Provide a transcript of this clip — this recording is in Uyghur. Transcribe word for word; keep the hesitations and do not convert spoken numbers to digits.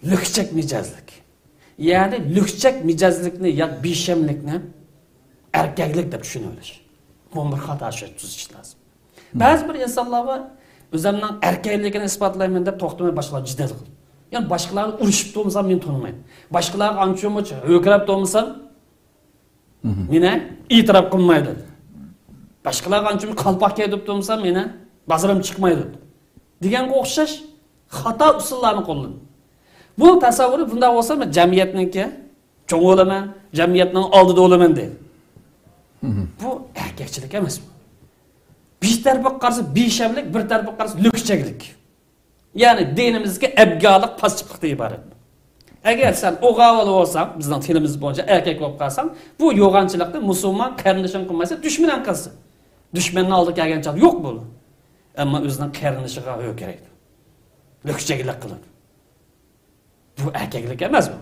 لۈكچەك مىجەزلىك. يەنى لۈكچەك مىجەزلىكنى ياكى بىشەملىكنى ئەركەكلىك دەپ چۈشىنىۋېلىش. بۇ بىر خاتا چۈشەنچە تۈزىتىش لازىم. بەزى بىر ئىنسانلار بار، ئۆزۈمنىڭ ئەركەكلىكىنى ئىسپاتلايمەن دەپ توختىماي باشقىلارغا جېدەل قىلىدۇ. يەنى باشقىلارغا ئۇرۇشۇپ تۇرمىسام مېنى تونۇمايدۇ. باشقىلارغا ئانچە مۇنچە ھۆركىرەپ تۇرمىسام مېنى ئېتىراپ قىلمايدۇ. باشقىلارغا ئانچە مۇنچە قالپاق كىيدۈرۈپ تۇرمىسام مېنى بازىرىم چىقمايدۇ. دېگەنگە ئوخشاش خاتا ئۇسۇللارنى قوللىنىدۇ. بۇنىڭ تەسەۋۋۇرى بۇنداق بولسا، مەن جەمئىيەتنىڭكى چوڭى بولىمەن، جەمئىيەتنىڭ ئالدىدا بولىمەن دەيدۇ. بۇ ئەركەكچىلىك ئەمەس بۇ. بىر تەرىپىگە قارىسا بىشەملىك، بىر تەرىپىگە قارىسا لۈكچەكلىك. يەنى دىنىمىزدىكى ئەبگالىق، پاسچىپلىقتىن ئىبارەت. ئەگەر سەن ئوغاۋىل بولساڭ، بىزنىڭ تىلىمىز بويىچە ئەركەك بولۇپ قالساڭ، بۇ يوغانچىلىقنى مۇسۇلمان قېرىندىشىڭ قىلمايسەن، دۈشمىنىڭ قىلسا. دۈشمەننىڭ ئالدىغا كەلگەن چاغدا يوق بولىدۇ. ئەمما ئۆزىنىڭ قېرىندىشىغا ھۆركىرەيدۇ. لۈكچەكلىك قىلىدۇ. بۇ ئەركەكلىك ئەمەس بۇ.